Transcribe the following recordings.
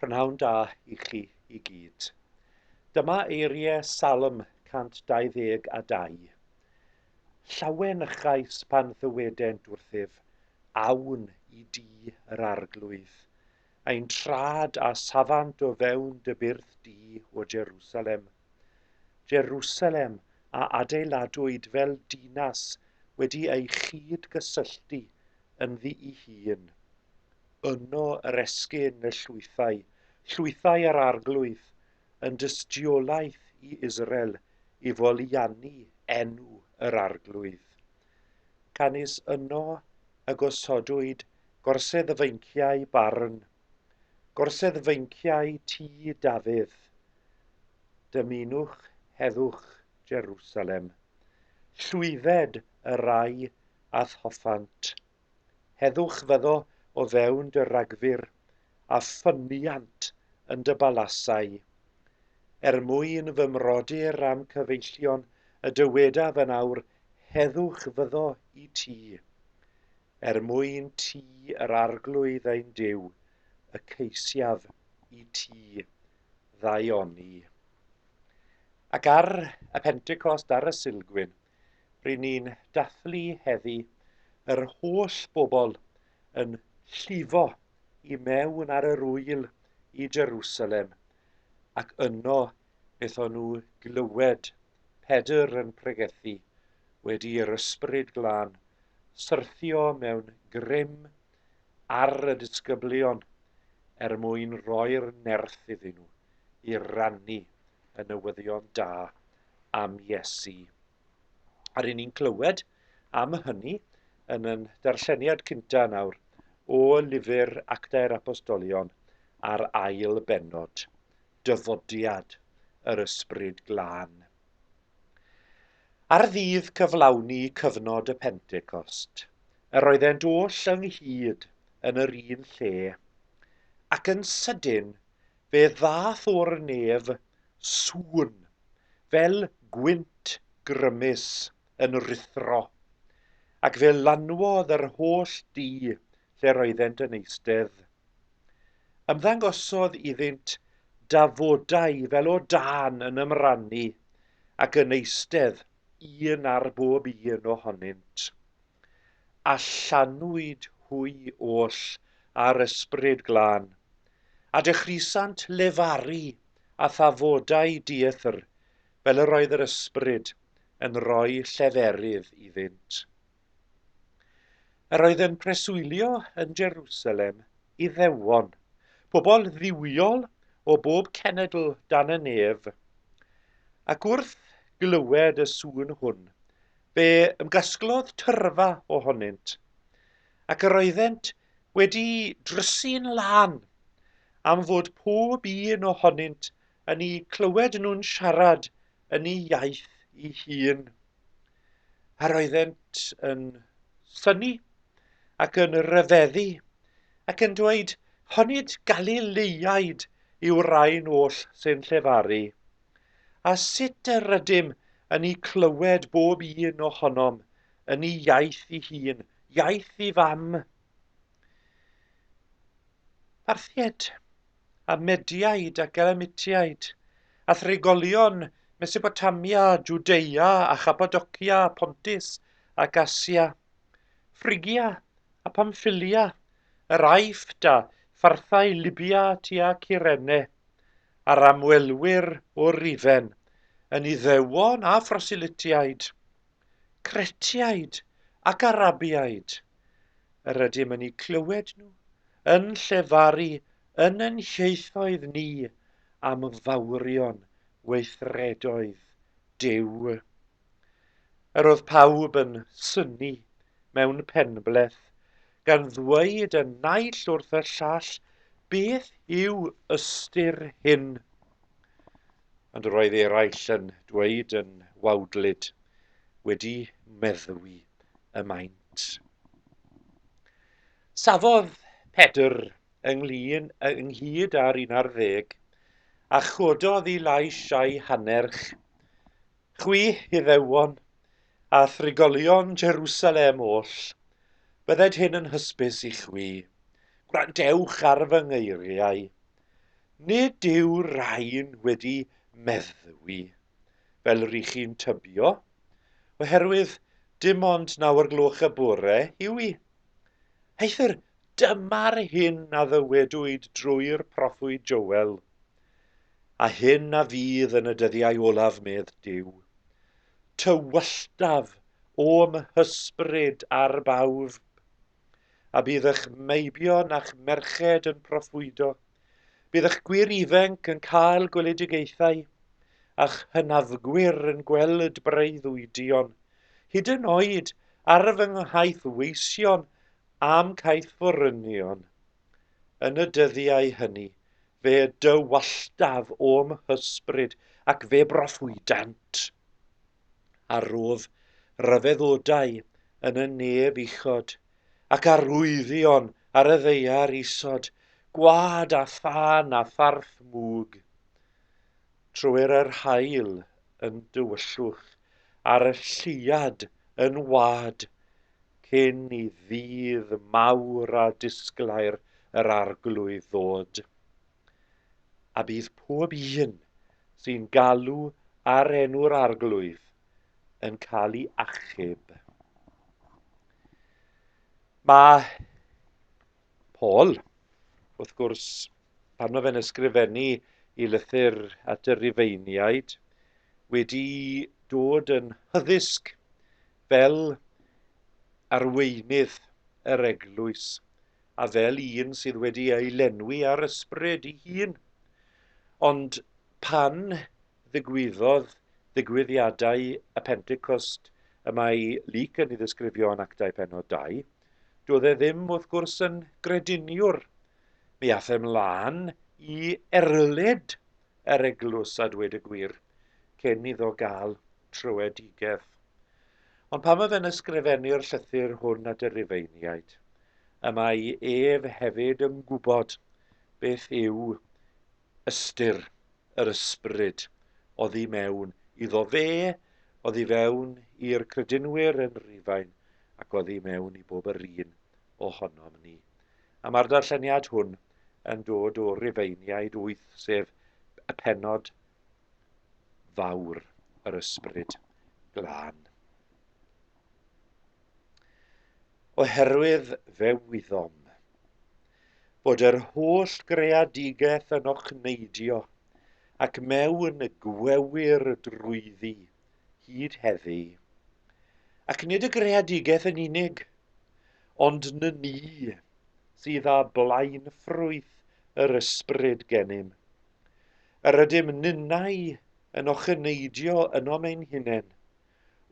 Prynhawn da i chi i gyd. Dyma eiriau Salm 122. Llawenychais pan ddywedent wrthyf, Awn i dŷ yr Arglwydd. Ein trad a safant o fewn dy byrth di, o Jerusalem. Jerusalem a adeiladwyd fel dinas wedi ei chyd-gysylltu ynddi'i hun. Yno yr esgyn y llwythau, llwythau yr Arglwydd, yn dystiolaeth i Israel i foliannu enw yr Arglwydd. Canys yno y gosodwyd gorseddfeinciau barn, gorseddfeinciau tŷ Dafydd. Dymunwch heddwch Jerusalem, llwydded y rhai a'th hoffant. Heddwch fyddo o fewn dy ragfur, a ffyniant yn dy balasau. Er mwyn fy mrodyr a'm cyfeillion y dywedaf yn awr, Heddwch fyddo i ti. Er mwyn ti yr Arglwydd ein Duw, y ceisiaf i ti ddaioni. Ac ar y Pentecost ar y Sulgwyn, Ry'n ni'n dathlu heddi yr holl bobl yn llifo i mewn ar yr ŵyl i Jerusalem, ac yno wnaethon nhw glywed Pedr yn pregethu wedi i'r Ysbryd Glân syrthio mewn grym ar y disgyblion er mwyn rhoi'r nerth iddyn nhw i rannu y newyddion da am Iesu. A ry'n ni'n clywed am hynny yn yn darlleniad cynta nawr o lyfr Actau'r Apostolion a'r ail bennod, Dyfodiad yr Ysbryd Glân. Ar ddydd cyflawni cyfnod y Pentecost, yr oeddent oll ynghyd yn yr un lle, ac yn sydyn fe ddath o'r nef sŵn fel gwynt grymus yn rhuthro, ac fe lanwodd yr holl dŷ lle'r oeddent yn eistedd. Ymddangosodd iddynt dafodau fel o dân yn ymrannu ac yn eistedd un ar bob un ohonynt. A llanwyd hwy oll â'r Ysbryd Glân, a dechreuasant lefaru a thafodau dieithr, fel yr oedd yr Ysbryd yn rhoi lleferydd iddynt. Yr oedd yn preswylio yn Jerusalem Iddewon, pobl dduwiol o bob cenedl dan y nef. Ac wrth glywed y sŵn hwn, fe ymgasglodd tyrfa ohonynt, ac yr oeddent wedi drysu'n lân am fod pob un ohonynt yn eu clywed nhw'n siarad yn ei iaith ei hun. Yr oeddent yn synnu ac yn rhyfeddu ac yn dweud, Honid Galileiaid yw'r rhain oll sy'n llefaru? A sut yr ydym yn eu clywed bob un ohonom yn ei iaith ei hun, iaith ei fam? Parthiaid, a Mediaid ac Elamitiaid, a thrigolion Mesopotamia, Jwdea a Chapadocia, Pontus ac Asia, Phrygia a Pamphylia, yr Aifft a pharthau Libya tua Cyrene, a'r amwelwyr o Rufen, yn Iddewon a phroselytiaid, Cretiaid ac Arabiaid, yr ydym yn eu clywed nhw yn llefaru yn ein hieithoedd ni am fawrion weithredoedd Duw. Yr oedd pawb yn synnu mewn penbleth, gan ddweud y naill wrth y llall, Beth yw ystyr hyn? Ond yr oedd eraill yn dweud yn wawdlyd, Wedi meddwi y maent. Safodd Pedr ynglyn ynghyd â'r unarddeg, a chododd i lais a'i hannerch, Chwi, Iddewon, a thrigolion Jerusalem oll, bydded hyn yn hysbys i chwi. Gwrandewch ar fy ngeiriau. Nid yw rhain wedi meddwi, fel rych chi'n tybio, oherwydd dim ond naw o'r gloch y bore yw hi. Eithr dyma'r hyn a ddywedwyd drwy'r proffwyd Joel, A hyn a fydd yn y dyddiau olaf, medd Duw. Tywylltaf o'm hysbryd ar bawb, a bydd eich meibion a'ch merched yn proffwydo. Bydd eich gwŷr ifanc yn cael gweledigaethau, a'ch hynafgwyr yn gweld breuddwydion, hyd yn oed ar fy nghaethweision a'm caethforynion. Yn y dyddiau hynny, fe dywalltaf o'm hysbryd, ac fe broffwydant. A rodd ryfeddodau yn y nef uchod, ac arwyddion ar y ddaear isod, gwlad a thân a pharth mwg. Trwy'r yr haul yn dywyllwch, a'r lleuad yn wad, cyn i ddydd mawr a disglair yr Arglwydd ddod. A bydd pob un sy'n galw ar enw'r Arglwydd yn cael ei achub. Mae Paul, wrth gwrs, pan mae fe'n ysgrifennu i lythyr at y Rufeiniaid, wedi dod yn hyddysg fel arweinydd yr eglwys a fel un sydd wedi ei lenwi â'r ysbryd ei hun. Ond pan ddigwyddodd ddigwyddiadau y Pentecost y mae Luc yn ei ddisgrifio yn Actau pennod 2, doedd e ddim wrth gwrs yn grediniwr. Mi ath e mlaen i erlid yr eglwys a dweud y gwir, cyn iddo gael tröedigaeth. Ond pan mae fe'n ysgrifennu'r llythyr hwn at y Rufeiniaid, y mae ef hefyd yn gwybod beth yw ystyr yr ysbryd oddi mewn iddo fe, oddi fewn i'r credinwyr yn Rufain ac oddi mewn i bob yr un ohonom ni. A mae'r darlleniad hwn yn dod o Rufeiniaid 8, sef y pennod fawr yr ysbryd glân. Oherwydd fe wyddom fod yr holl greadigaeth yn ochneidio ac mewn gwewyr drwyddi hyd heddi. Ac nid y greadigaeth yn unig, ond ny ni sydd â blaenffrwyth yr ysbryd gennym. Yr ydym ninnau yn ochneidio ynom ein hunain,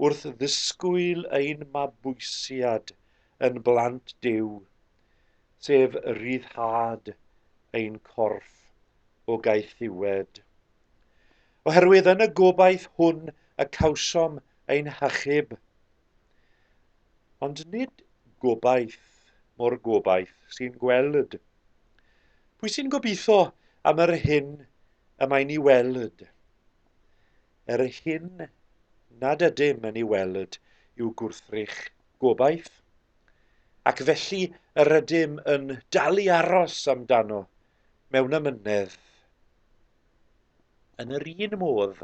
wrth ddisgwyl ein mabwysiad yn blant Duw, sef ryddhad ein corff o gaethiwed. Oherwydd yn y gobaith hwn y cawsom ein hachub. Ond nid gobaith mo'r gobaith sy'n gweld. Pwy sy'n gobeithio am yr hyn y mae'n ei weld? Yr hyn nad ydym yn ei weld yw gwrthrych gobaith, ac felly yr ydym yn dal i aros amdano mewn amynedd. Yn yr un modd,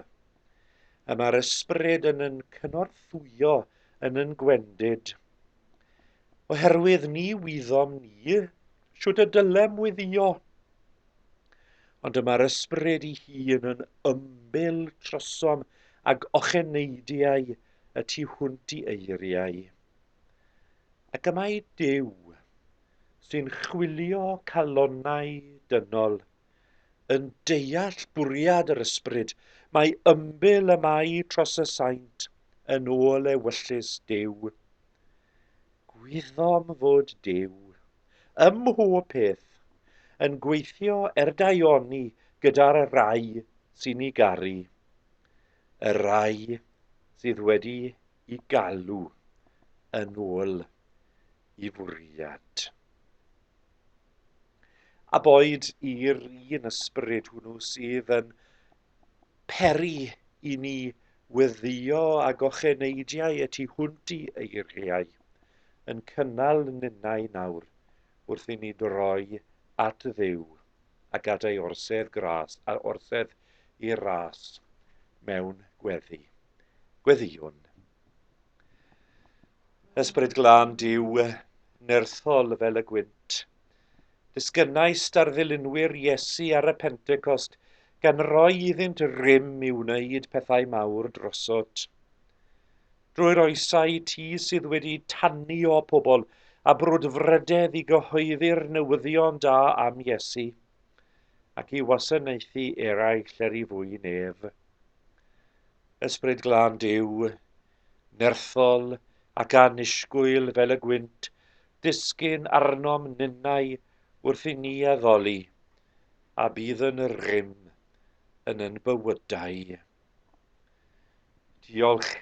y mae'r ysbryd yn yn cynorthwyo yn yn gwendid, oherwydd ni wyddom ni shwt y dylem weddïo. Ond y mae'r ysbryd ei hun yn ymbil trosom ag ocheneidiau y tu hwnt i eiriau. Ac y mae Duw, sy'n chwilio calonnau dynol, yn deall bwriad yr ysbryd, mae ymbil y mae tros y saint yn ôl ewyllys Duw. Gwyddom fod Duw, ym mhob peth, yn gweithio er daioni gyda'r rhai sy'n ei garu, y rhai sydd wedi i galw yn ôl i fwriad. A boed i'r un ysbryd hwnnw sydd yn peri i ni weddïo ag ocheneidiau y tu hwnt i eiriau, yn cynnal ninnau nawr wrth i ni droi at Dduw a gad ei orsedd gras, a orsedd i ras mewn gweddi. Gweddïwn. Ysbryd glân Duw, nerthol fel y gwynt, disgynnaist ar ddilynwyr Iesu ar y Pentecost, gan roi iddynt rym i wneud pethau mawr drosot. Drwy'r oesau ti sydd wedi tanio pobl a brwdfrydedd i gyhoeddi'r newyddion da am Iesu, ac i wasanaethu eraill er i fwyn ef. Ysbryd glân Duw, nerthol ac annisgwyl fel y gwynt, disgyn arnom ninnau wrth i ni addoli, a bydd yn rym yn yn bywydau. Diolch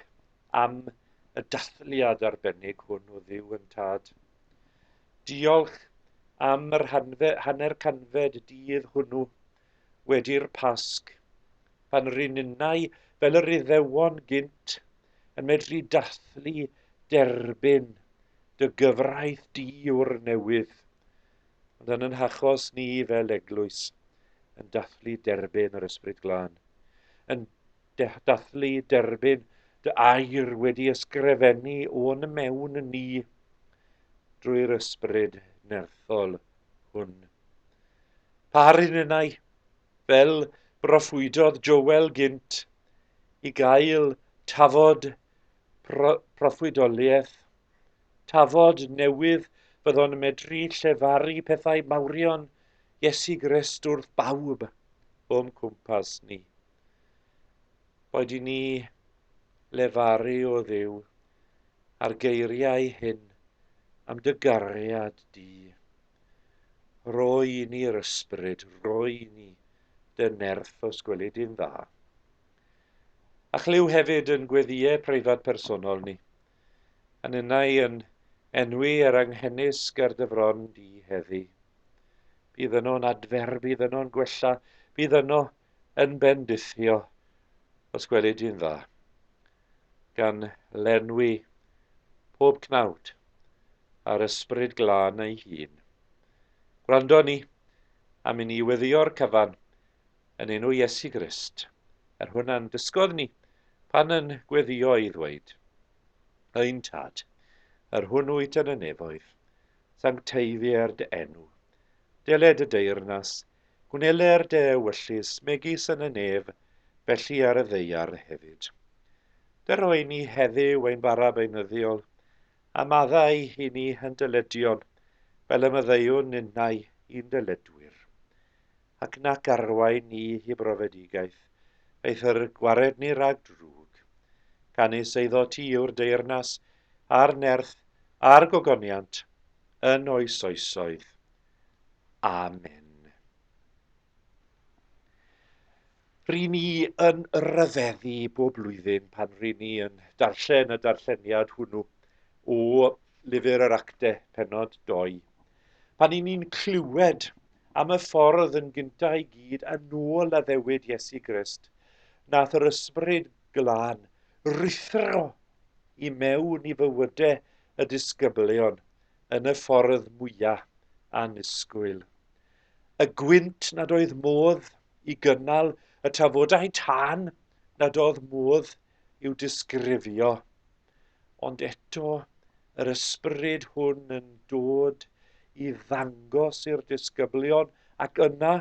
am y dathliad arbennig hwn o Dduw yn Tad. Diolch am yr hanner canfed dydd hwnnw wedi'r Pasg, pan ry'n ninnau fel yr Iddewon gynt yn medru dathlu derbyn dy gyfraith di o'r newydd, ond yn yn hachos ni fel eglwys yn dathlu derbyn yr Ysbryd Glân, yn dathlu derbyn dy air wedi ysgrifennu o'n mewn ni drwy'r Ysbryd nerthol hwn. Pa rinennau, fel broffwydodd Joel gynt, i gael tafod pro proffwydoliaeth, tafod newydd fyddwn medru llefaru pethau mawrion Iesu Grist wrth bawb o'm cwmpas ni. Boed i ni lefaru o Dduw a'r geiriau hyn am dy gariad di. Rhoi i ni'r ysbryd, rhoi i ni dy nerth os gweli di'n dda. A chlyw hefyd yn gweddïau preifat personol ni, a ninnau yn enwi yr anghenus ger dy fron di heddi. Bydd yno'n adfer, bydd yno'n gwella, bydd yno yn bendithio, os gweli di'n dda, gan lenwi pob cnawd a'r ysbryd glân ei hun. Gwrando ni am i ni weddïo'r cyfan yn enw Iesu Grist, yr hwn a'n dysgodd ni pan yn gweddïo i ddweud, Ein Tad, yr hwn wyt yn y nefoedd, sancteiddier dy enw, deled y deyrnas, Gwneler dy ewyllys megis yn y nef, felly ar y ddaear hefyd. Dy roi ni heddiw ein bara beunyddiol, a maddau i ni yn dyledion, fel y maddeuwn ninnau i'n dyledwyr. Ac nac arwain ni i brofedigaeth, eithr gwared ni rhag drwg. Canys eiddo ti yw'r deyrnas, a'r nerth, a'r gogoniant, yn oes oesoedd. Amen. Ry'n ni yn rhyfeddu bob blwyddyn pan ry'n ni yn darllen y darlleniad hwnnw o Lyfr yr Acte, pennod 2. Pan y'n ni'n clywed am y ffordd yn gyntaf i gyd yn ôl addewid Iesu Grist, nath yr Ysbryd Glân ruthro i mewn i fywydau y disgyblion yn y ffordd mwya annisgwyl. Y gwynt nad oedd modd i gynnal y tafodau tân nad oedd modd i'w disgrifio. Ond eto yr ysbryd hwn yn dod i ddangos i'r disgyblion ac yna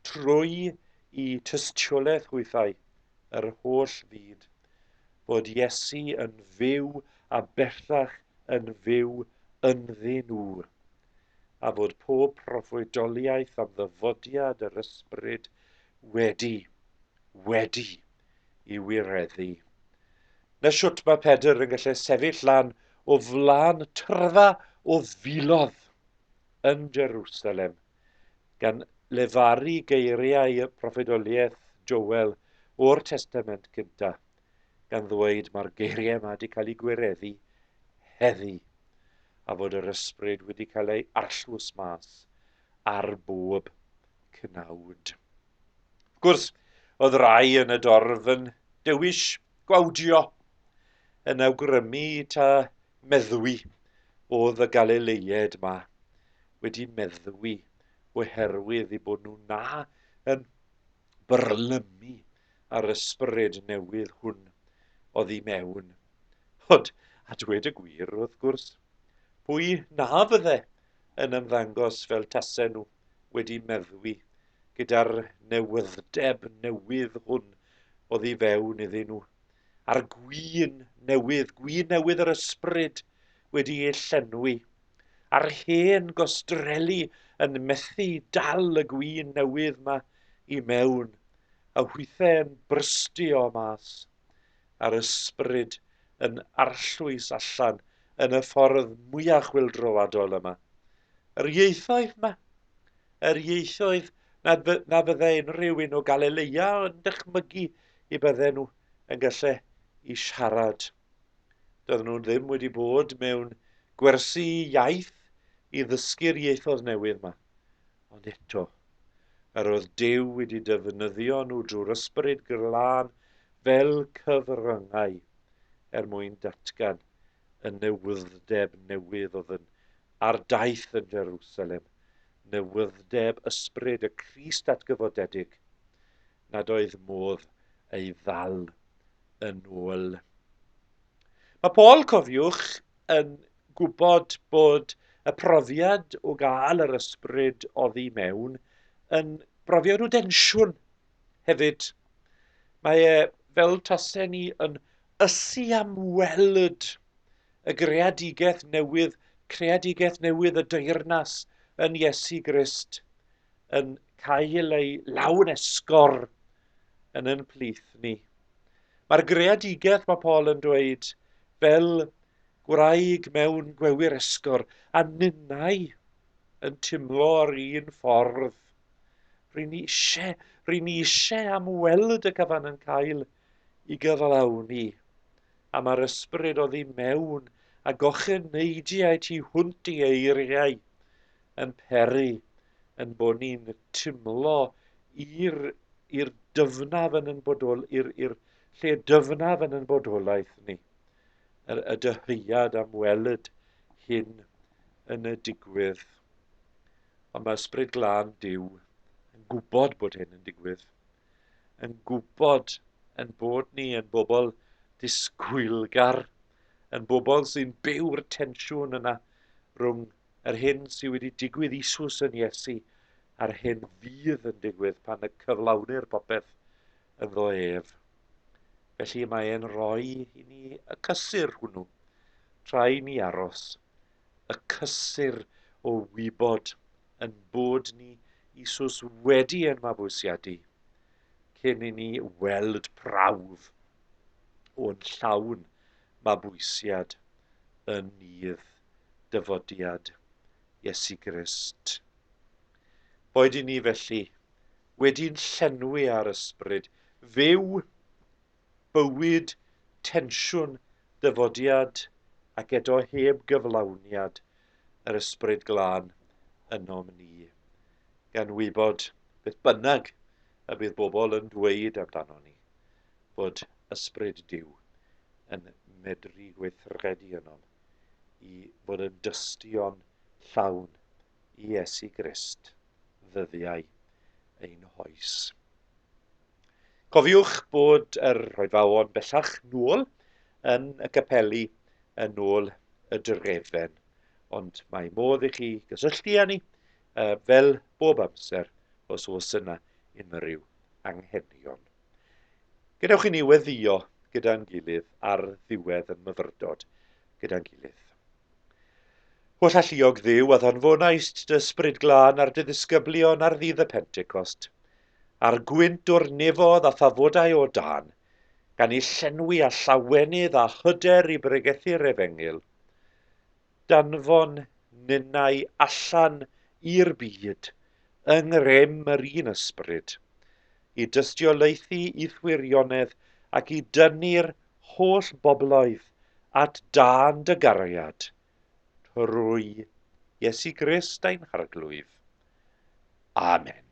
trwy i tystiolaeth hwythau yr holl fyd bod Iesu yn fyw a bellach yn fyw ynddyn nhw, a bod pob proffwydoliaeth am ddyfodiad yr Ysbryd wedi, wedi i wireddu. Na shwt mae Pedr yn gallu sefyll lan o flaen tyrfa o filodd yn Jerusalem, gan lefaru geiriau proffwydoliaeth Joel o'r Testament Cyntaf, gan ddweud mae'r geiriau yma wedi cael eu gwireddu heddi, a fod yr ysbryd wedi cael ei arllwys mas ar bob cnawd. Wrth gwrs, oedd rai yn y dorf yn dewis gwawdio, yn awgrymu ta meddwi oedd y Galileied ma wedi meddwi Oherwydd eu bod nhw na yn byrlymu ar ysbryd newydd hwn oddi mewn. Ond, a dweud y gwir, wrth gwrs, pwy na fydde yn ymddangos fel tasen nhw wedi meddwi gyda'r newyddeb newydd hwn oddi fewn iddyn nhw, a'r gwin newydd, gwin newydd yr ysbryd wedi ei llenwi, a'r hen gostreli yn methu dal y gwin newydd 'ma i mewn, a hwythe'n brystio mas, a'r ysbryd yn arllwys allan yn y ffordd mwya chwyldroadol yma. Yr ieithoedd 'ma, yr ieithoedd na, na fydde unrhyw un o Galileia yn dychmygu i bydden nhw yn gallu i siarad. Doedden nhw ddim wedi bod mewn gwersi iaith i ddysgu'r ieithoedd newydd 'ma. Ond eto, yr oedd Duw wedi defnyddio nhw drwy'r Ysbryd Glân fel cyfryngau er mwyn datgan y newyddeb newydd oedd yn ar daith yn Jerusalem, newyddeb ysbryd y Crist atgyfodedig, nad oedd modd ei ddal yn ôl. Mae Paul, cofiwch, yn gwybod bod y profiad o gael yr ysbryd oddi mewn yn brofiad o densiwn hefyd. Mae e fel tasen ni yn ysu am weld y greadigaeth newydd, creadigaeth newydd y deyrnas yn Iesu Grist yn cael ei lawn esgor yn yn plith ni. Mae'r greadigaeth, mae Paul yn dweud, fel gwraig mewn gwewyr esgor, a ninnau yn timlo yr un ffordd. Ry'n ni eisiau, ry'n ni eisiau am weld y cyfan yn cael i gyflawni. A mae'r ysbryd oddi mewn a gocheneidiau tu hwnt i eiriau yn peri yn bod ni'n timlo i'r i'r dyfnaf yn yn bodol i'r i'r lle dyfnaf yn yn bodolaeth ni y, y dyheuad am weld hyn yn y digwydd. Ond mae Ysbryd Glân Duw yn gwybod bod hyn yn digwydd, yn gwybod yn bod ni yn bobl disgwylgar, yn bobl sy'n byw'r tensiwn yna rhwng yr hyn sydd wedi digwydd Isus yn Iesu a'r hyn fydd yn digwydd pan y cyflawnir popeth ynddo ef. Felly mae e'n rhoi i ni y cysur hwnnw, tra i ni aros, y cysur o wybod yn bod ni Isus wedi ein mabwysiadu, cyn i ni weld prawf o'n llawn mabwysiad yn nydd dyfodiad Iesu Grist. Boed i ni felly, wedi'n llenwi â'r Ysbryd, fyw bywyd tensiwn dyfodiad ac eto heb gyflawniad yr Ysbryd Glân ynom ni, gan wybod beth bynnag y bydd bobl yn dweud amdano ni, fod Ysbryd Duw yn medru gweithredu ynom i fod yn dystion llawn i Iesu Grist ddyddiau ein hoes. Cofiwch bod yr rhoedfawon bellach nôl yn y capeli yn ôl y drefen, ond mae modd i chi gysylltu â ni fel bob amser os oes yna unrhyw anghenion. Gadewch i ni weddïo gyda'n gilydd ar ddiwedd yn myfyrdod gyda'n gilydd. Holl alluog Dduw a ddanfonaist dy ysbryd glân ar dy ddisgyblion ar ddydd y Pentecost, a'r gwynt o'r nefodd a thafodau o dân, gan eu llenwi â llawenydd a hyder i bregethu'r efengyl. Danfon ninnau allan i'r byd yng ngrym yr un ysbryd, i dystiolaethu i'th wirionedd ac i dynnu'r holl bobloedd at dân dy gariad, trwy Iesu Grist ein Harglwydd. Amen.